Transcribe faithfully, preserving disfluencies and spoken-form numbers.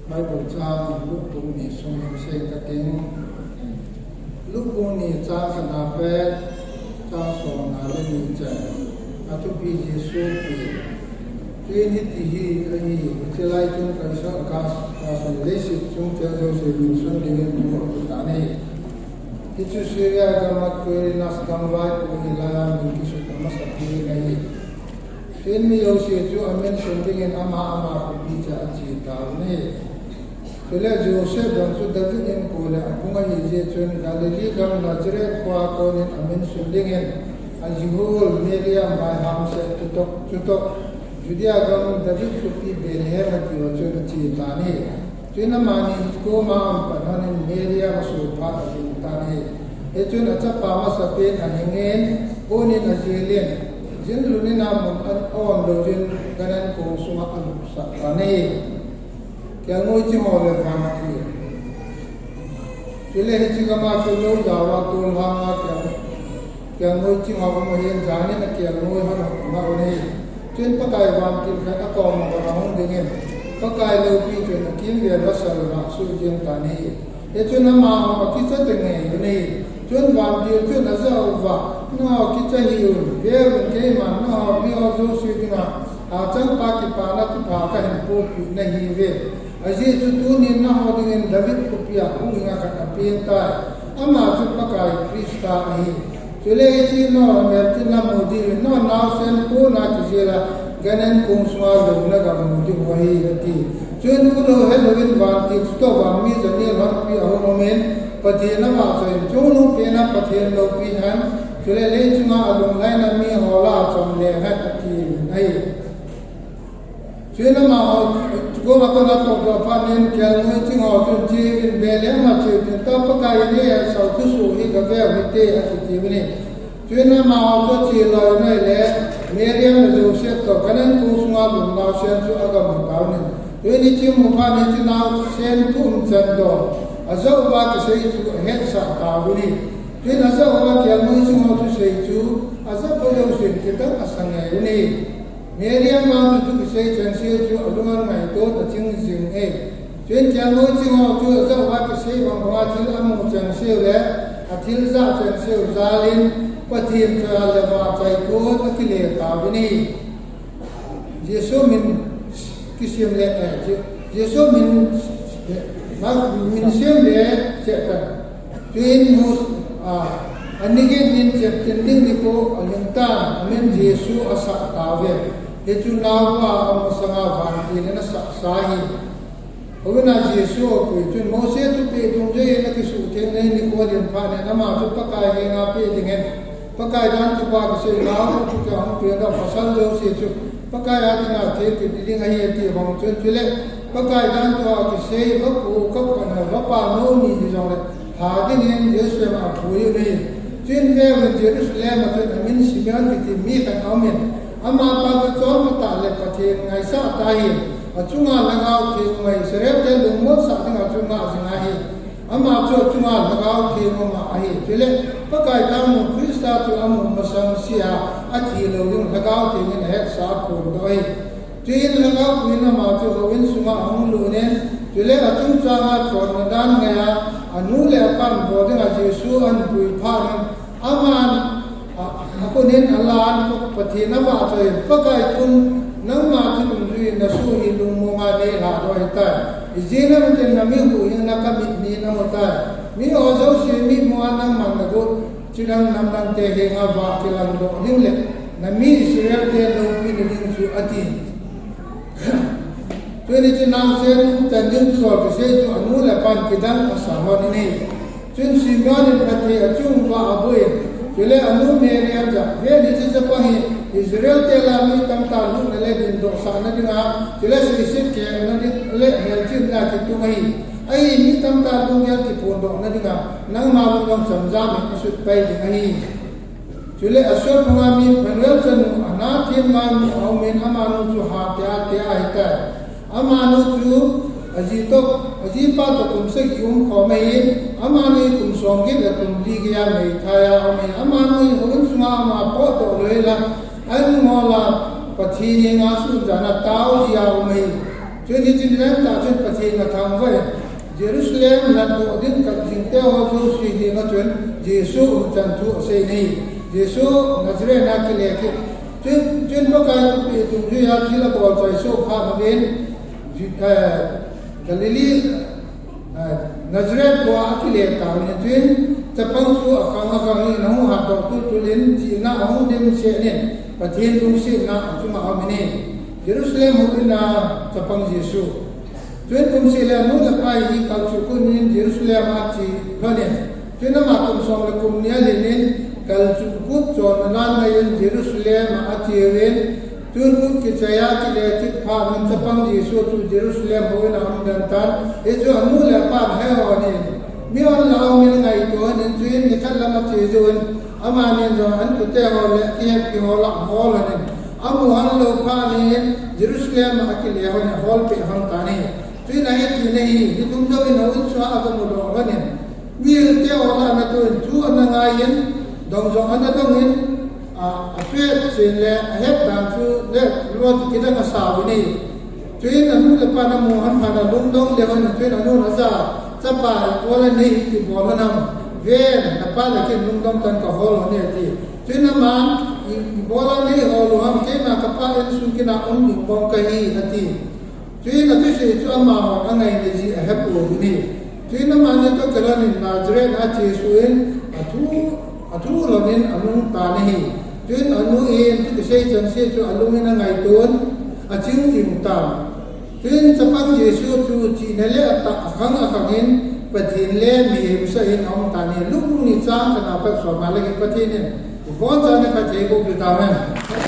Bible chang Luke bung ni sung hin sei kating. Luke bung ni chang khatna apat, chang somna le ni chan. Athupi Jesu pi. Tuni hiti hi ahi, hiche lai chun Kaisar Augustus in leiset chungchang jouse min sun dingin thu apetan ahi. Hichu Syria gam a Quirinius gam vaipo hilai a min kisut amasapen ahi. Chuin mi jouse chu amin sun dingin ama ama khopi cheh a ache tauvin ahi. Chule Joseph jong chu David inko le abung ahi jeh chun Galilee gam Nazareth khoa konin amin sun dingin aji hol Mary a maiham seh chutoh, chutoh Judea gam David khopi Bethlehem atiho chun ache tan ahi. Chuin amani hiche koma aum pat lhonin Mary a asoh phat alhung tan ahi. Hichun achapa masapen ahingin, konin ajelin, jinlutnin amun a-on louvin, gan an kong sunga alupsah tan ahi. Kelngoi ching ho le vantil. Chule hiche gama chu lou jao a tol hanga kel Kelngoi ching ho aum ahin, janin a kelngoi hon aum ahi. Chuin Pakai vantil khat akom a ahung dingin, Pakai loupi chun akimvel a sal vah suh jeng tan ahi. Hichun amaho akicha tangei un ahi. Chun vantil chun ajah uva, nangho kicha hih un, veuvin keiman nangho miho jouse dinga hachangpa kipana thupha kahin pohpeh nahiuve. Ajeh chu tunin nangho dingin David khopia huhhing a khat apen tai. Ama chu Pakai Christa ahi. Chule hiche nangho melchihna mu diuvin, nangho naosen kona kijel a gan an kong sunga lungna gam mu diu ahi, ati. Chuin hulou helouvin vantil chutoh vang mi jani lhonpi ahung umin, Pathen avahchoiyin, chungnung pena Pathen loupi hen, chule leichunga alunglhaina miho lah a chom leng hen, atiuvin ahi. Chuin amaho, chukoma kona tohtoh phat in kelngoi ching ho chun, cheuvin Bethlehem a cheuvinta, Pakai in eihetsah u thusoh hi gaveu hite, akitiuvin ahi. Chuin amaho chu acheloi un ahile, Mary le Joseph toh gan an kong sunga lum naosen chu agamu tauvin ahi. Chuin hiche amu phat in hiche naosen thu umchan don ajah uva kisei chu ahetsah tauvin ahi. Chuin ajah uva kelngoi ching ho thusei chu ajah pa jousen kidang asangei un ahi. Mary vang chu thu kisei changseh chu alung angaito tah ching jing e. Chuin kelngoi ching ho chu ajah uva kisei bang banga thil amu changseh u le athil jah changseh u jalin Pathen choi-at le vahchoi kon akile tauvin ahi. Jesu min kisem le, eh, Je-, Jesu min, eh, min sem le cheh tan. Chuin Mos-, a, ani get nin cheptin ding nikho alhing tan, amin Jesu asah tauve. Hichu naopa amasanga vantil in asahsa ahi. Houin a Jesu apui chun Mose thupeh dungjui in akisuhtheng nikho alhin phat in ama chu Pakai henga peh dingin, Pakai dan thupha kisei naopa chu kihong peh in, pasal jouse chu Pakai a dinga thil kiti ding ahi ati bang chun, chule Pakai dan thua kisei, vapu, kapan, vapa nou ni hijongle, lha dingin Jerusalem a apui un ahi. Chuin veuvin Jerusalem a chun amin Simeon kiti mi khat aumin, amapa chu chonpha tah le Pathen ngaisah tah ahin, achunga Lhagao Theng um ahi, Israel te lungmonsah dinga chu ngah jing ahi. Ama chu achunga Lhagao Theng um ahi. Chule Pakai tangmun Christa chu amu masang sea athi lou ding Lhagao Theng in ahetsah aphondoh ahi. Chuin Lhagao Theng in ama chu houin sunga ahung lut in, chule achungchanga chonna dan ngaiya, anu le apan bol dinga Jesu ahin pui phat in, aman, a, akhut in alan, Pathen avahchoi, Pakai thun, nangma thil dungjui in nasoh hi lungmonga neilhadoh ahitai. Ijeh inem itile nami huhhingna kamit in namu tai. Miho jouse mitmua nangman nagot chidang namdang te henga vah kilangdoh ding le, nami Israel te loupina ding chu ati. Chuin hiche naosen chan ding thusol kisei chu anu le apan kidang asa lhon in ahi. Chuin Simeon in athei achung uva aboh in, chule anu Mary in ajah, ven, hiche chapang hi Israel te lah a mi tamtah lutna le dindohsahna dinga, chule seiset khelna ding le melchihna kitung ahi. Ahin mi tamtah lunggel kiphondohna dinga, nangma lung jong chamjam in asut pai ding ahi. Chule asot phunga mi Phanuel chanu, Anna themgao nu aumin, amanu chu Hannah tia ahitai. Amanu chu aji toh, ajipa toh kum sagi umkhom ahin, amanu hi kum somget le kum li geiya meithai a um ahi. Amanu hi houin sunga ama potdoh lou hel a, ahin ngol a Pathen henga sun jan a tao jia um ahi. Chuin hiche nidan tah chun Pathen athangvah in, Jerusalem lhandoh ding kal jing teho jouse henga chun Jesu umchan thu asei in ahi. Jesu Nazareth a akile kit. Chuin, chuin Pakai thupeh dungjuiya thil abol chai soh phat uvin, Ju-, eh, Galilee, eh, Nazareth khoa akile tauvin, chuin chapang chu akhang akhang in ahung hatdoh tultul in, chihna ahung dimset in, Pathen lungsetna achunga aum in ahi. Jerusalem houin a chapang Jesu. Chuin kum seh le anu le apa hi kalchuh kut in Jerusalem a ache lhon in. Chuin ama kum som le kum ni alhin in kalchuh kut chonna dan ngai in Jerusalem a ache uvin. Chuin kut kichai a akile kit phat in chapang Jesu chu Jerusalem houin a aum den tan. Hichu anu le apan ahe lhon in, mi hon la aum in angaito lhon in, chuin nikhat lam ache jouvin, amani jong an tute ho le akihetpi ho lah ahol lhon in, amu hon lou phat in Jerusalem a akile lhon in ahol peh lhon tan ahi. Chuin ahetpi in ahi, ni thum jouvin a-ut sunga aga mudoh lhon in, mihelte ho lah ana toh in, thu ana ngai in, dong jong ana dong in, a, apet chen le ahet dan chu le lua chu kidang asau in ahi. Chuin anu le apan amu hon phat in alungdong lheh lhon in, chuin anun aja, chapa, ibol anei hi ti bol lhon ham, ven, napa le ken lungdong tah in kahol lhon e ati. Chuin aman, i, ibol anei hol u ham, keima kapa insung kit a um ding bang kahi ati. Chuin athusei chu amahon angaina jeh ahepouvin ahi. Chuin amani toh kilhon in Nazareth a achesuh in, athu, athu lhon in anung tan ahi. Chuin anu in thu kisei changseh chu alung in angaiton, aching jing tan. Chuin chapang Jesu chu chihna le atah akhang akhang in, Pathen le mihem sah in aum tan ahi. Luke bung ni chang khatna apat som nga le get, Pathen in ibonchauvin phatthei eiboh peh tahen.